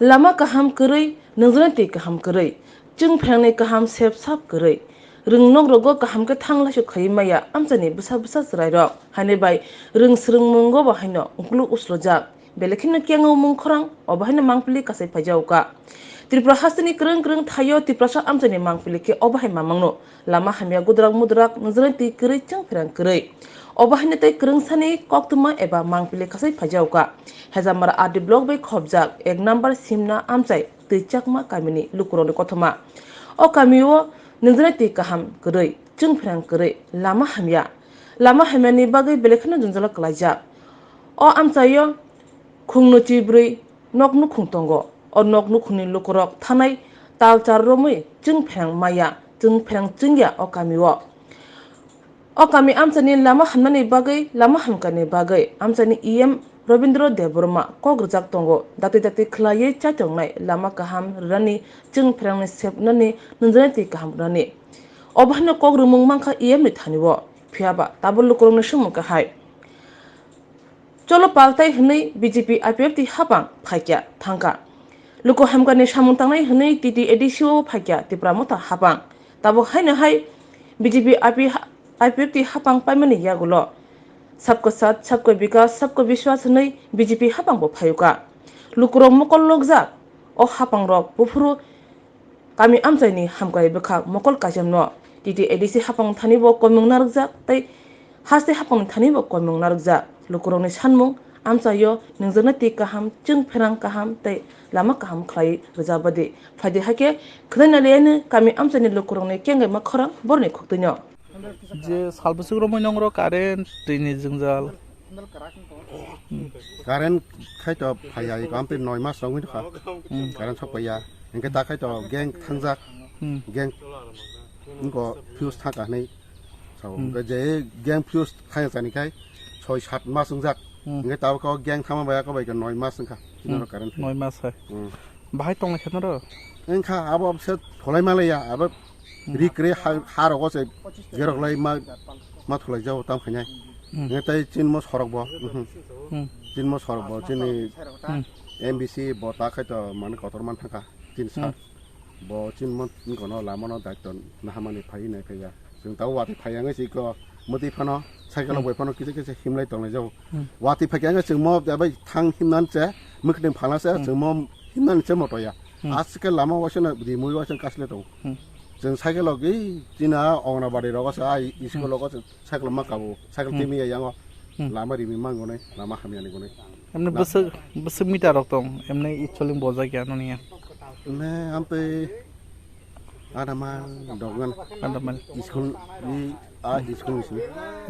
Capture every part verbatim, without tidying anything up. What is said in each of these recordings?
Lama kaham kwrwi, nwngjwknai twi kaham kwrwi, chwng pherangni kaham sep sap kwrwi. Rwng nok rogo kaham khe thang laisu khaiwi maya amchaini bwsa bwsa chwrairok. Haini bai rwng swrwngmungo bo haino ukluk uslujak. Belai kheno kengwi mung khorang, obo haino mangpili kasai phaijao ka. Tripura hasteni kwrwng kwrwng thaio Tiprasa amchaini mangpili khe obo hai mamangno. Lama hamya gudrak mudrak, nwngjwknai twi kwrwi, chwng pherang kwrwi. Obo haino tei kwrwngsani koktwma eba mangpili kasai phaijao ka. Hejamara R D block bai khopjak ek number Simna amchai Twichakma kamini lukurokni kothoma. O kamio nwngjwknai twi kaham kwrwi, chwng pherang kwrwi, lama hamya. Lama hamyani bagwi belai kheno jwngjalo kwlaijak. O amchaio khungno chibrwi nok nukhung tongo. O nok nukhungni lukurok thanai talchar romwi chwng pherang maya, chwng pherang chwngya o kamio. O kami amchaini lama hamnani bagwi, lama hamkani bagwi amchaini E M Robindra Debbarma kok rwjak tongo. Dakti dakti khwlaiwi chaitongnai lama kaham rwnani, chwng pherangni sepnani, nwngjwknai twi kaham rwnani. Obo haino kok rwmung mankha E M ni thanio. Phiyaba tabuk lukurokni swngmung kahai. Cholo paltai hwnwi B J P I P F T hapang phaikya thangkha. Luku hamkani samung tangnai hwnwi T T A D C o phaikya Tipra Motha hapang. Tabuk haino hai B J P I P ha-, I P F T hapang paimani yagulo Sabka Saath, Sabka Vikas, Sabka Vishwas hwnwi B J P hapang bo phayuka. Lukurok mokol lokjak o hapangrok buphuru kami amchaini hamkrai bwkhak mokol kaicham no T T A D C hapang thani bo koimung narwkjak tei haste hapang thani bo koimung narwkjak. Lukurokni sanmung amchaio nwngjwknai twi kaham, chwng pherang kaham tei lama kaham khlai rwjak badi. Phaidi hakhe khwlaina liyani kami amchaini lukurokni kengkaima khorang borni khuktwino. Je salbwswk romwi nongro current, twi ni jwngjal. Current khai to phaiya, iko amtwi noi mas rok wngwi tongkha. Hmm. Current sok phaiya. Hinkhe ta khai to gang thangjak. Hmm. Gang wngko fuse thangkha hinwi sao. Hmm. Hinkhe je gang fuse thangya chani khai soi sat mas wngjak. Hmm. Hinkhe tabuk o gang thangma bai ako bai khe noi mas wngkha. Hmm. Chini oro current phai. Noi mas hai. Hmm. Bahai tonglai khe noro? Wngkha abo se tholai malaya, abo Hmm. ri kwrwi ha, ha rogo se gerok lai ma, ma thulai jao tam khainai. Hmm. Nge tai chinmo sorok bo, mhm. Hmm. Chinmo sorok bo, chini Hmm. M B C bo ta khai to mane kotor man thangkha, tin sar. Hmm. Bo chinmo wngkono lamano daityo nahamani phai nai phaiya. Chwng tabo watwi phaiya wngwi se iko mwtwi phano, cycle Hmm. bai phano kisa kisa himlai tonglai jao. Hmm. Watwi phaikhe wngwi chwng mo bai thang himnan se, mwkhwtwng phalna se, Hmm. chwng mo himnani se motoya. Hmm. Aswk khe lama waisa no rimwi waisa kasle tongo. Hmm. Chwng cycle o gwi chini a Anganwadi rogo se, a school Hmm. rogo se cycle ma kabo, cycle Hmm. timi ya yango. Hmm. Lama rimi mango nai, lama hamya ni gonai. Emne Na- bwswk, bwswk meter rok tong, emne icholing bojak ya noni ya. Emne amtwi Adaman dogan. Adaman. School ni, a school ni sini.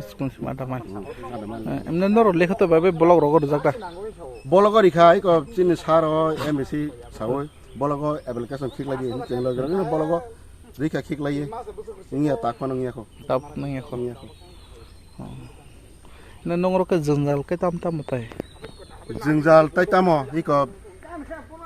School ni sini Adaman. Hmm, Adaman. Eh, emne noro lekha to bai bai block rogo rwjak da? Block o rikha, iko chini sir o M B C sawi. Block o application khik lagi, cheng lagi, lagi block o rikha khik lagi. Ingya tak phano ingya kho. Tak phano ingya kho. Ingya kho. Oh. Na nong rok ke jwngjal ke tam tam tai. Jwngjal tai tamo, iko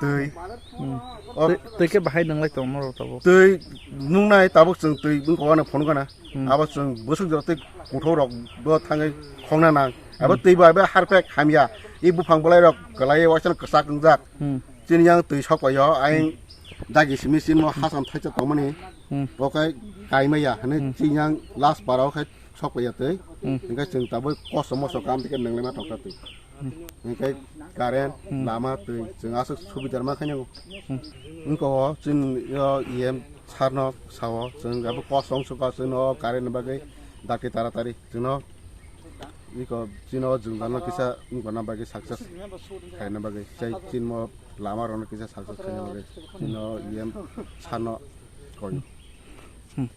twi. Hmm. O Twi, twi ke bahai nang lai tong noro tabuk. Twi nung nai tabuk chwng twi bung kowa na phone gana. Hmm. Abo chwng bwswk jora tei kuthok rok bo thangwi khongna nang. Abo Hmm. twi bai bai harpek hamya. I buphang bolai rok kwlai waisa kwchak wngjak. Hmm. Chini yang twi sok paio, ayang Hmm. dagi simi chini mo hasam thaisa tongmani. Hmm. Bo kai kaimaya hwnwi Hmm. chini yang last para o khai sok paia twi. Hmm. Hingke chwng tabuk kosto mosto kam dike nang lema tongkha twi. Hmm. Hingke current, Hmm. lama twi chwng aswk subidar ma khainai. Hmm. Wngkha o chwng o E M sir no sao chwng abo kosto wngsuka chwng no current ni bagwi dakti taratari chwng no iko chwng no jwngjal no kisa wngkha na bagwi success khaina bagwi chai chwng mo lama rok no kisa success khaina bagwi chwng no E M sir no koi. Hmm.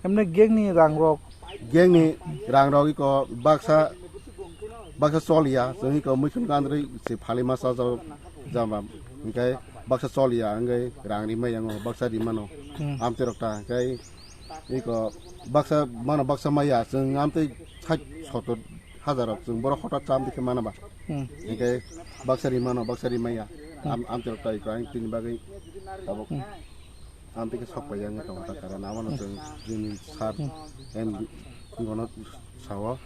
Emne gang ni rang rok? Gang ni rang rok iko baksa, baksa choliya, chwng iko muikhun gandri se phali masa jao jama, hingke baksa choliya, hingke rang rimai yango, baksa rimano, Hmm. amtwi rok ta, hingke iko baksa mano baksa maya, chwng amtwi sait sotor hajar rok, chwng borok hotat cham dikhe mano ba, Hmm. hingke baksa rimano, baksa rimaya, Hmm. am-, amtwi rok ta iko ang tini bagwi tabuk. Hmm. Ang tei khe sok pai yang tongo ta karon abono chwng jini sir Hmm. M D gono sao.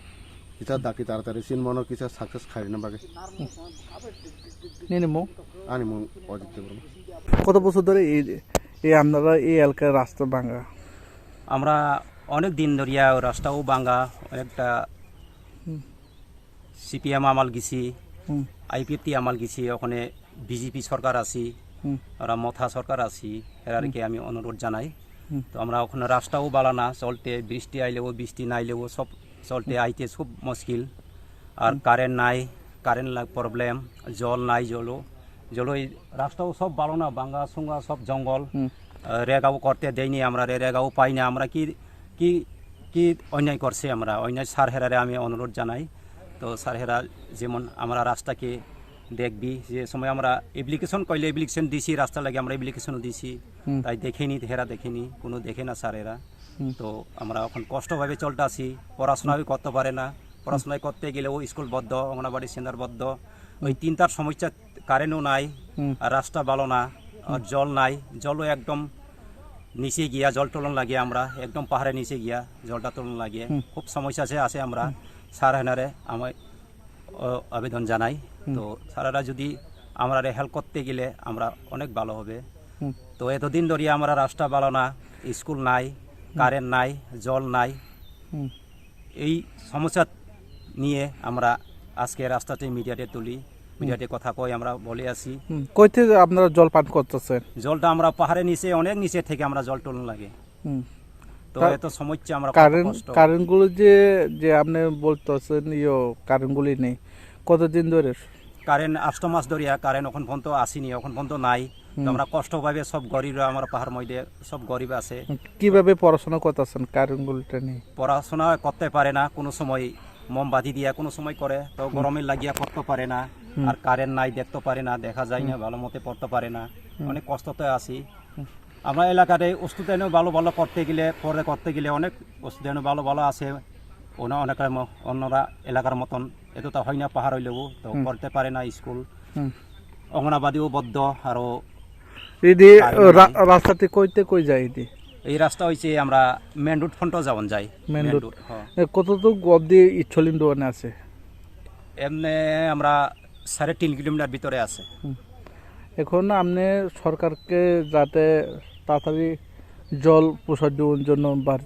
Kisa daki taratari sin mono kisa success khairina bagwi. Nini mung? Ani mung Ojit Debbarma. কত বছর ধরে এই, এই আপনারা এই এলাকার রাস্তা ভাঙা? আমরা অনেক দিন ধরিয়া রাস্তাও ভাঙা, অনেকটা হুম। সিপিএম আমল গেছি, হুম। আইপিএফটি আমল গেছি, ওখানে বিজেপি সরকার আছি, হুম। আমরা মথা সরকার আছি, এরারে হুম। কি আমি অনুরোধ জানাই। হুম। তো আমরা ওখানে রাস্তাও বালা না, চলতে বৃষ্টি আইলেও, বৃষ্টি নাইলেও সব চলতে হুম। আইতে খুব মুশকিল। আর হুম। কারেন্ট নাই, কারেন্ট লা-, প্রবলেম, জল নাই, জলও, জলও এই রাস্তাও সব বালা না, ভাঙ্গা সুঙ্গা সব জঙ্গল। হুম। আহ, রেগাও করতে দেয়নি আমরা রে, রেগাও পাই না। আমরা কি, কি, কি অন্যায় করছে আমরা? অন্যায় স্যার হেরারে আমি অনুরোধ জানাই। তো স্যার হেরা যেমন আমরা রাস্তাকে দেখবি, যে সময় আমরা অ্যাপ্লিকেশন কইলে অ্যাপ্লিকেশন দিছি, রাস্তা লাগে আমরা অ্যাপ্লিকেশনও দিছি, হুম। তাই দেখেনি, হেরা দেখেনি, কোনো দেখে না স্যার এরা। হুম। তো আমরা এখন কষ্টভাবে চলতে আছি, পড়াশোনাও করতে পারে না, পড়াশোনা করতে গেলেও স্কুল বন্ধ, অঙ্গনাবাড়ি সেন্টার বন্ধ, ওই হুম। তিনটার সমস্যা, কারেন্টও নাই, হুম। আর রাস্তা ভালো না, আর হুম। জল নাই, জলও একদম নিচে গিয়া জল তুলন লাগে আমরা, একদম পাহাড়ের নিচে গিয়া জলটা তুলন লাগে। হুম। খুব সমস্যা আছে, আছে আমরা। হুম। স্যার হেনারে আমি, ও, আবেদন জানাই। হুম। তো স্যারেরা যদি আমরারে হেল্প করতে গেলে আমরা অনেক ভালো হবে। হুম। তো এতদিন ধরে আমরা রাস্তা ভালো না, স্কুল নাই, হুম। কারেন্ট নাই, জল নাই। হুম। এই সমস্যা নিয়ে আমরা আজকে রাস্তাতে মিডিয়াতে তুলি, মিডিয়াতে কথা কই, আমরা বলে আসি। হুম, কই থেকে আপনারা জল পান করতেছেন? জলটা আমরা পাহাড়ের নিচে, অনেক নিচে থেকে আমরা জল তুলন লাগে। হুম। তো তা এত সমস্যা আমরা কত কারেন্ট, কষ্ট। কারেন্টগুলো যে, যে আপনি বলতেছেন, ইয়ো, কারেন্টগুলি নেই, কতদিন ধরে? কারেন্ট আষ্ট মাস ধরিয়া কারেন্ট এখন পর্যন্ত আসেনি, এখন পর্যন্ত নাই। তো হুম। আমরা কষ্টভাবে সব গরিবরা, আমার পাহাড় মধ্যে সব গরিব আছে। হুম, কিভাবে পড়াশোনা করতেছেন কারেন্টগুলিটা নেই? পড়াশোনা করতে পারে না, কোনো সময় মোমবাতি দিয়া কোনো সময় করে, তো হুম। গরমে লাগিয়া পড়তে পারে না। হুম। আর কারেন্ট নাই, দেখতে পারে না, দেখা যায় না, হুম। ভালো মতে পড়তে পারে না। হুম। অনেক কষ্টতে আছি। হুম। আমরা এলাকাতে স্টুডেন্টও ভালো ভালো করতে গেলে, পড়ে করতে গেলে অনেক স্টুডেন্টও ভালো ভালো আছে। ওনা-, অনেক ম-, অন্যরা এলাকার মতন এতটা হয় না, পাহাড় হইলেও তো হুম। করতে পারে না স্কুল। হুম। অঙ্গনাবাদিও বদ্ধ, আরো এই যে কারেন্ট রা-, নাই। রাস্তাতে কইতে কই যায় এটি? এই রাস্তা হইছে আমরা মেন রোড ফ্রন্টও যাওয়ান যাই। Main main road. রোড, হ্যাঁ। এ, কতটুক অবধি ইচ্ছলিন দোকানে আছে? এমনি আমরা সাড়ে তিন কিলোমিটার ভিতরে আছে। হুম। এখন আপনি সরকারকে যাতে তাড়াতাড়ি জল প্রসাদ দেওয়ার জন্য বার-,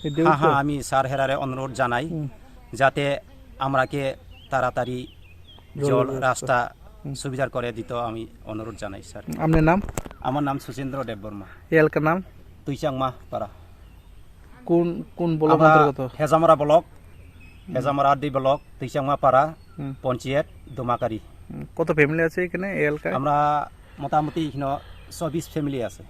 এই হ্যাঁ, হ্যাঁ, দেওয়া আমি স্যার হেরারে অনুরোধ জানাই হুম। যাতে আমরাকে তাড়াতাড়ি জল জল ব্যবস্থা। রাস্তা হুম। সুবিধা করে দিত আমি অনুরোধ জানাই স্যার। আপনার নাম? আমার নাম সুচেন্দ্র দেববর্মা। এই এলাকার নাম? তুইচাংমা পাড়া। কোন, কোন ব্লক আমরা অন্তর্গত? হেজামারা ব্লক, হুম। হেজামারা আরডি ব্লক, তুইচাংমা পাড়া, হুম। পঞ্চায়েত, দোমাকারি। হুম, কত ফ্যামিলি আছে এখানে এই এলাকায়? আমরা মোটামুটি এখানে চব্বিশ ফ্যামিলি আছে।